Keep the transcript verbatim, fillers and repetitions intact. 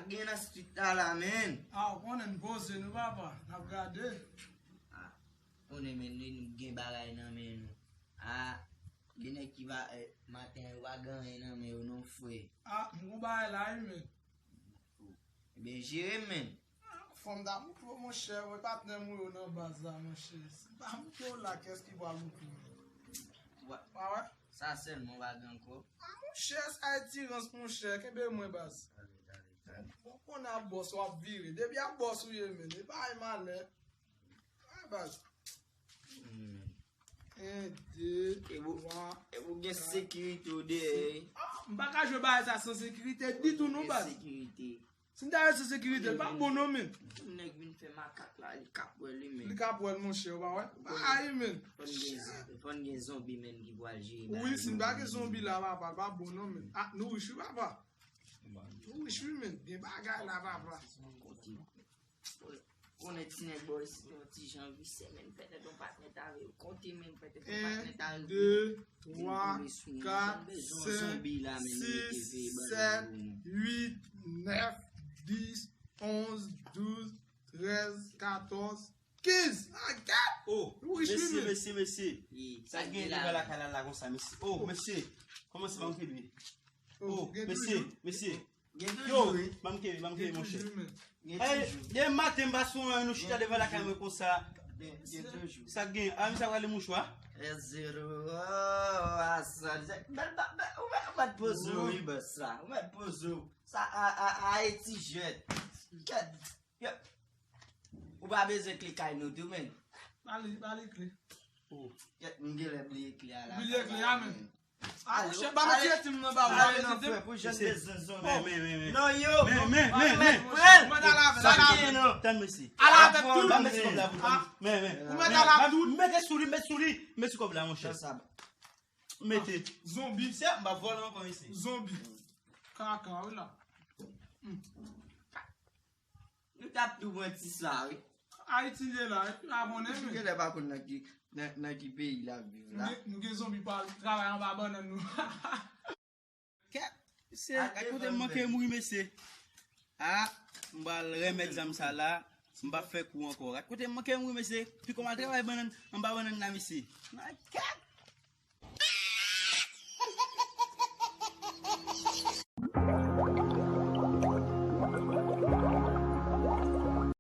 Gen nan street la la, men. A, ou konnen n poze nou, papa. N ap gade. Konnen, men, nou, nou gen bagay nan men nou. A, gen nèg ki va, eh, maten yo pa gen anyen nan men yo non, frè. A, m gon bagay la, wi, men. Ebyen, jere, men. Fò m ta moutre w, monchè, wè patnè m ou yo nan baz la, monchè. Si m pa moutre w la, kiyès ki pral moutre w? Wa- Pa wè? Sa sèlman w pa gen ankò. A, monchè, sa e ti rans, monchè, kenbe mwen, baz. Bon, kon ap bòs, w ap vire. Depi ap bòs ou ye, men. E pa e malè. A, baz. Hmm. En, de, E pou- twa. E pou gen sekirite w dèyè. A, m pa ka jwe bagay sa san sekirite ditou, non, Gen baz. Sekirite. Si n ta jwe san sekirite, l pa bon, non, men. Nèg vin fè makak la, li kap wè li, men. Li kap wè l, monchè, ou pa wè? Ay, men. Fò n gen, fò n gen zonbi, men, ki pral jere. Wi, si n pa gen zonbi la, papa, l pa bon, non, men. A, nou rich, wi, papa. Nou rich, wi, men. Gen bagay la, papa. Kote. Konnen ti nèg bò isi, yon ti jan visye, men, pètèt yon patnè ta vle konte, men, pètèt yon En, patnè ta vle. de, twa, kat, senk, sis, sèt, uit, nèf, dis, onz, douz, trèz, katòz, kenz. A, kat! Oh, Wi, mesye, jimmy. Mesye, mesye. Wi, Sa gen devan lakay la la konsa, mesye. Oh, mesye. Kòman se pa m kenbe? Oh, mesye, mesye. Yo, ban m kenbe, ban m kenbe, monchè. Hey, de maten m pa sou anyen, nou chita devan lakay mwen konsa. Sa gen, a, misye pral mouchwa. Zero, oh, asa. Ou mèt, ou mèt poze w, wi, bòs la. Ou mèt poze w. Sa, a, a, a, e ti jwèt. Kèt. Yo. Ou pa bezwen kle kay nou tou, men. Ba li, ba li kle. Kèt, m genlè bliye kle a la. Bliye kle a, men. A, Ale, monchè, ba m ale, tire ti m nan ba ou. Ale nan frè, pou jèn bezwen zonbi. Men, men, men, men. Non, yo. Men, men, men, men. Pran. Ou mèt al avè l, Sa al avè gen l. non. Tann, mesye. Ala avè Ban m tout. mete kòb la pou Ah. Men, men. Ou mèt al avè tout. Mete sou li, mete sou kòb la, monchè. Sa sa. Mete. Zonbi. Se ap m pa vòlè ankò, mesye. Zonbi. Kaka, wi la. Nou t ap tou pran ti sa, wi. Ayiti ye la, epi pa konnen, Ou men. genlè pa konn nan ki, nan, nan ki peyi l ap viv Nou la. gen, nou gen zonbi pa travay anba bannann nou. Kèt. Se, gad kote m manke mouri, mesye. A, m pral remèt zam sa la. M p ap fè kou ankò. Gad kote m manke mouri, mesye. Piko m al travay bannann, anba bannann la, mesye. Nan kèt.